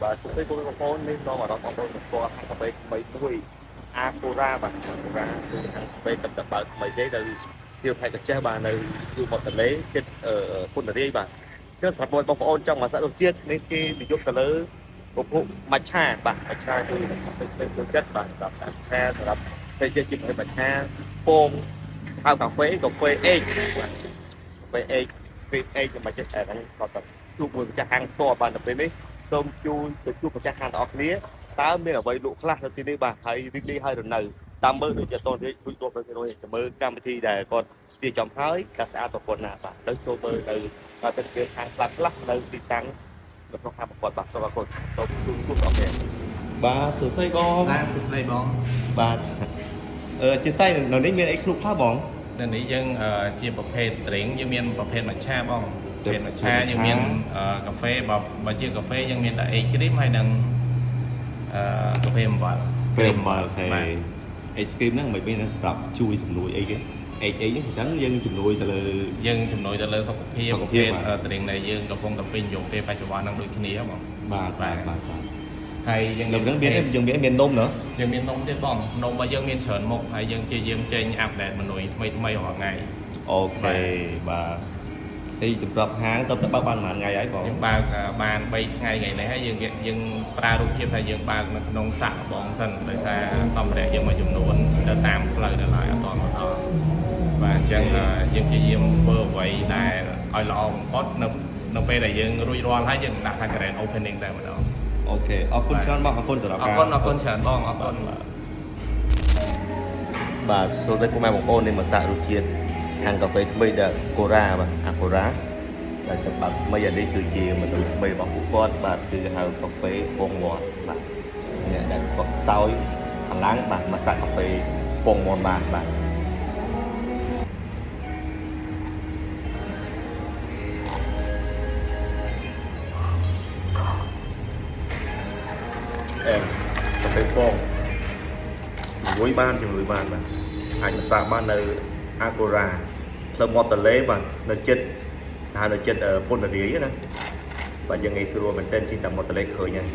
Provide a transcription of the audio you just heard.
បាទសួស្តីបងប្អូននេះនាំអារម្មណ៍បងប្អូនមកស្គាល់ហាងកាហ្វេថ្មីមួយអាកូរ៉ាបាទអាកូរ៉ាគឺហាងកាហ្វេទឹកតបើកថ្មីទេនៅទីខេត្តកញ្ចេះបាទនៅជួរមាត់ទន្លេជិតពុនរាយបាទអញ្ចឹងសម្រាប់បងប្អូនចង់មកសាករសជាតិនេះគេនិយមទៅលើពពុះមច្ឆាបាទមច្ឆាគឺកាហ្វេថ្មីចូលចិត្តបាទសម្រាប់មច្ឆាសម្រាប់ភេសជ្ជៈជាប្រភេទមច្ឆាពងហៅកាហ្វេកាហ្វេអេកបាទកាហ្វេអេក Speed អេកមិនចិត្តតែហ្នឹងគាត់តែជួបមួយម្ចាស់ហាងផ្ទាល់បាទនៅពេលនេះ សូមជួយទៅជួបម្ចាស់ហាងទាំងអស់គ្នាតើមានអ្វីលក់ខ្លះនៅទីនេះបាទហើយរីករាយហើយរនៅតាមមើលដូចជាតនរួចរួចទៅរួចទៅមើលកម្មវិធីដែលគាត់រៀបចំហើយតើស្អាតប្រពន្ធណាបាទទៅចូលមើលនៅទិដ្ឋភាពហាងខ្លះខ្លះនៅទីតាំងនៅក្នុងហាងប្រកបបាទសូមអរគុណសូមជួបជួបអរគុណបាទសួស្តីបង បាទសួស្តីបង បាទអឺជាស្ដីនៅនេះមានអីគ្រូខ្លះបង នៅនេះយើងជាប្រភេទ drink យើងមានប្រភេទមច្ឆាបងប្រភេទមច្ឆាយើងមានកាហ្វេបើបើជាកាហ្វេយើងមានតែ egg cream ហើយនិងអឺកាហ្វេអំបិល ពេលមកអូខេ បាទ egg cream ហ្នឹងមិនមានសម្រាប់ជួយជំនួយអីគេ egg អីហ្នឹងអញ្ចឹងយើងជំនួយទៅលើ យើងជំនួយទៅលើសុខភាព សុខភាព ប្រភេទ បាទ drink ដែលយើងកំពុងតែពេញនិយមពេលបច្ចុប្បន្នហ្នឹងដូចគ្នាបង បាទបាទបាទបាទ ហើយយើង នៅហ្នឹងមានយើងមានមាននំเนาะ យើងមាននំទៀតបងនំរបស់យើងមានច្រើនមុខហើយយើងជាយាមចេញ update មនុយថ្មីថ្មីរាល់ថ្ងៃ OK បាទហើយសម្រាប់ហាងទៅទៅបើកបានប្រហែលថ្ងៃហើយបង យើងបើកបាន3ថ្ងៃថ្ងៃនេះហើយយើងយើងប្រើរូបភាពថាយើងបើកនៅក្នុងសាក់បងសិនដោយសារសម្ភារៈយើងមួយចំនួនទៅតាមផ្លូវនៅឡើយអត់ទាន់មកដល់បាទអញ្ចឹងយើងព្យាយាមធ្វើអ្វីដែលឲ្យល្អបំផុតនៅនៅពេលដែលយើងរួចរាល់ហើយយើងដាក់ថា grand opening តែម្ដង OK អរគុណច្រើនបងអរគុណសម្រាប់ អរ ការ គុណអរគុណច្រើនបងអរគុណបាទ បាទសួស្តីពុកម៉ែបងប្អូននេះមកសាករសជាតិហាងកាហ្វេថ្មីដែលកូរ៉ាបាទអាកូរ៉ាដែលទៅបើកថ្មីអានេះគឺជាមនុស្សថ្មីរបស់ពួកគាត់បាទគឺហៅកាហ្វេពងមាន់បាទអ្នកដែលគាត់ខ្សោយកម្លាំងបាទមកសាកកាហ្វេពងមាន់បានបាទអេកាហ្វេពង ជំនួយបានជំនួយបានបាទអាចមកសាកបាននៅអាកូរ៉ាផ្លូវមាត់ទន្លេបាទនៅចិត្តហៅនៅចិត្តពុនរាយណាបាទយើងងាយស្រួលមែនទែនជិះតាមមាត់ទន្លេឃើញហើយ